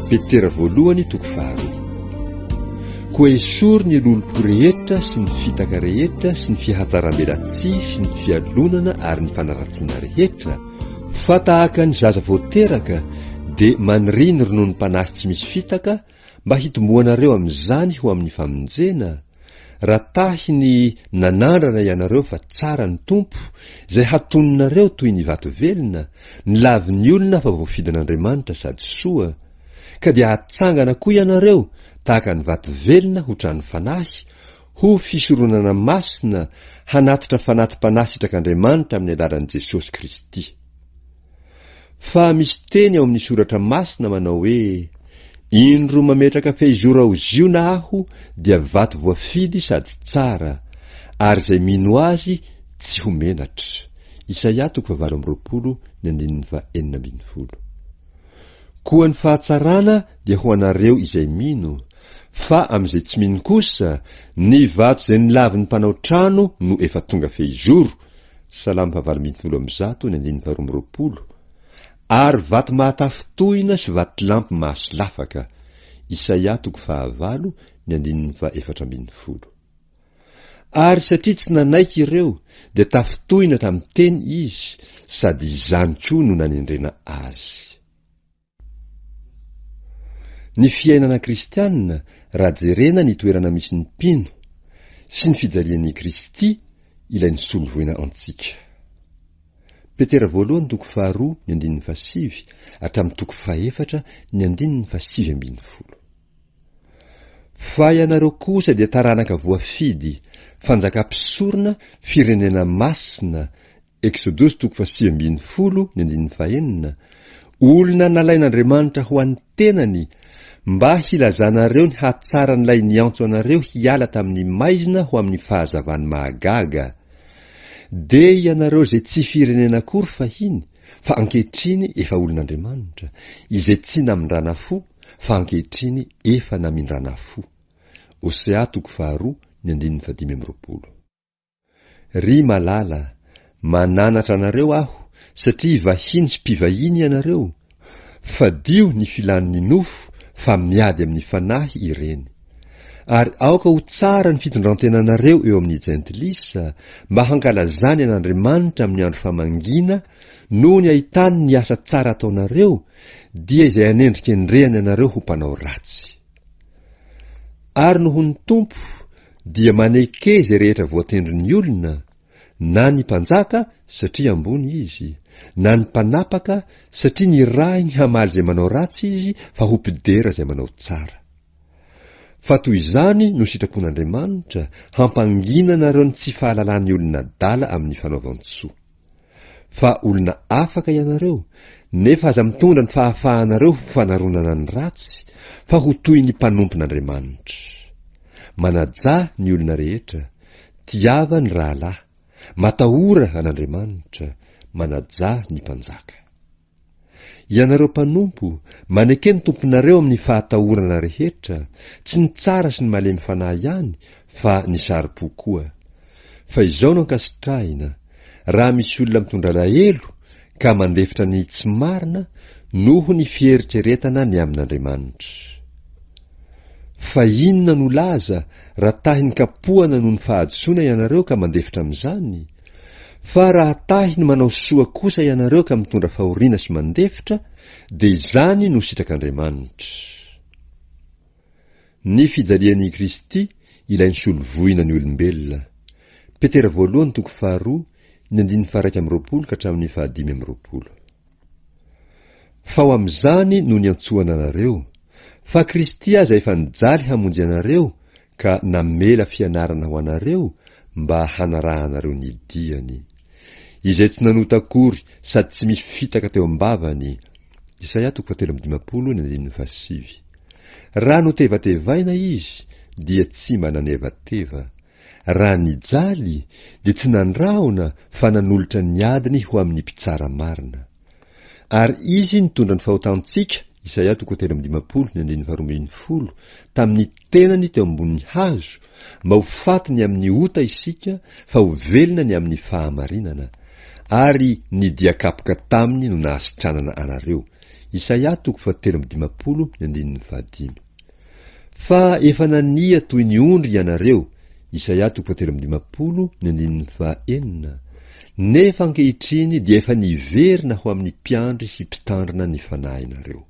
Petera voalohany toko faharoa. Koa esory ny lolompo rehetra sy ny fitaka rehetra sy ny fihatsarambelatsihy sy ny fialonana ary ny fanaratsiana rehetra, fa tahaka ny zaza vao teraka dia maniria ny rononom-panahy tsy misy fitaka mba hitomboanareo amin'izany ho amin'ny famonjena, raha tahy ny nanandrana ianareo fa tsara ny Tompo, izay hatoninareo toy ny vato velona, ny lavin'ny olona fa voafidin'Andriamanitra sady soa, ka dia hatsangana koa ianareo tahaka ny vato velona ho trano fanahy, ho fisoronana masina hanatitra fanati-panahy sitrak'Andriamanitra amin'ny alalan'i Jesosy Kristy. Fa misy teny ao amin'ny Soratra Masina manao hoe, Indro mametraka fehizoro ao Ziona Aho dia vato voafidy sady tsara, ary izay mino Azy tsy ho menatra. Isaia toko fahavalo amby 20 ny andininy faha-16. Koa ny fahatsarana dia ho anareo izay mino, fa amin'izay tsy mino kosa, ny vato izay nolavin'ny mpanao trano no efa tonga fehizoro, Salamo fahavalo ambin'ny folo amby zato ny andininy faharoa amby 20, ary vato mahatafintohina sy vatolampy mahasolafaka, Isaia toko fahavalo ny andininy faha-14. Ary satria tsy nanaiky ireo, dia tafintohina tamin'ny teny izy, sady izany koa no nanendrena azy. Ny fiainana kristiana, raha jerena ny toerana misy ny mpino, sy ny fijalian'i Kristy, ilay nisolo voina antsika. Petera voalohany toko faharoa ny andininy fahasivy hatramin'ny toko fahefatra ny andininy fahasivy ambin'ny folo. Fa ianareo kosa dia taranaka voafidy, fanjaka mpisorona, firenena masina, Eksodosy toko fahasivy ambin'ny folo ny andininy fahenina, olona nalain'Andriamanitra ho an'ny tenany, mba hilazanareo ny hatsaran'ilay niantso anareo hiala tamin'ny maizina ho amin'ny fahazavany mahagaga. Dia ianareo izay tsy firenena akory fahiny, fa ankehitriny efa olon'Andriamanitra, izay tsy namindrana fo, fa ankehitriny efa namindrana fo. Osea toko faharoa ny andininy fahadimy amby 20. Ry malala, mananatra anareo aho, satria vahiny sy mpivahiny ianareo, fadio ny filan'ny nofo fa miady amin'ny fanahy ireny. Ary aoka ho tsara ny fitondrantenanareo eo amin'ny jentilisa, mba hankalazany an'Andriamanitra amin'ny andro famangiana noho ny ahitany ny asa tsara ataonareo, dia izay anendrikendrehany anareo ho mpanao ratsy. Ary noho ny Tompo dia maneke izay rehetra voatendrin'ny olona, na ny mpanjaka satria ambony izy, na ny mpanapaka satria nirahiny hamaly izay manao ratsy izy fa ho mpidera izay manao tsara. Fa toy izany no sitrapon'Andriamanitra, hampangina anareo ny tsy fahalalan'ny olona adala amin'ny fanaovan-tsoa. Fa olona afaka ianareo, nefa aza mitondra ny fahafahanareo ho fanaronana ny ratsy, fa ho toy ny mpanompon'Andriamanitra. Manajà ny olona rehetra, tiava ny rahalahy, matahora an'Andriamanitra, manajà ny mpanjaka. Ianareo mpanompo, maneke ny tomponareo amin'ny fahatahorana rehetra, tsy ny tsara sy ny malemy fanahy ihany, fa ny saro-po koa. Fa izao no ankasitrahina, raha misy olona mitondra alahelo ka mandefitra ny tsy marina noho ny fieritreretana ny amin'Andriamanitra. Fa inona no laza raha tahiny kapohana noho ny fahadisoana ianareo ka mandefitra amin'izany? Fa raha tahy ny manao soa kosa ianareo ka mitondra fahoriana sy mandefitra, dia izany no sitrak'Andriamanitra. Ny fijalian'i Kristy ilay nisolo voina ny olombelona. Petera voalohany toko faharoa, ny andininy faha-21 ka hatramin'ny faha-25. Fa ho amin'izany no niantsoana anareo, fa Kristy aza efa nijaly hamonjy anareo ka namela fianarana ho anareo mba hanarahanareo ny diany. Izay tsy nanota akory sady tsy misy fitaka teo am-bavany. Isaia toko fahatelo amby dimampolo ny andininy fahasivy. Raha notevatevaina izy dia tsy mba nanevateva. Raha nijaly dia tsy nandrahona fa nanolotra ny adiny ho amin'ny mpitsara marina. Ary izy nitondra ny fahotantsika, Isaia toko 53 ny andininy faharoa ambin'ny folo, tamin'ny tenany teo ambonin'ny hazo, mba ho faty ny amin'ny ota isika fa ho velona ny amin'ny fahamarinana. Ary ny dia kapoka taminy no nahasitranana anareo. Isaia toko fahatelo amby dimampolo ny andininy fahadimy. Fa efa nania toy ny ondry ianareo, Isaia toko fahatelo amby dimampolo ny andininy fahaenina, nefa ankehitriny dia efa niverina ho amin'ny mpiandry sy mpitandrina ny fanahinareo.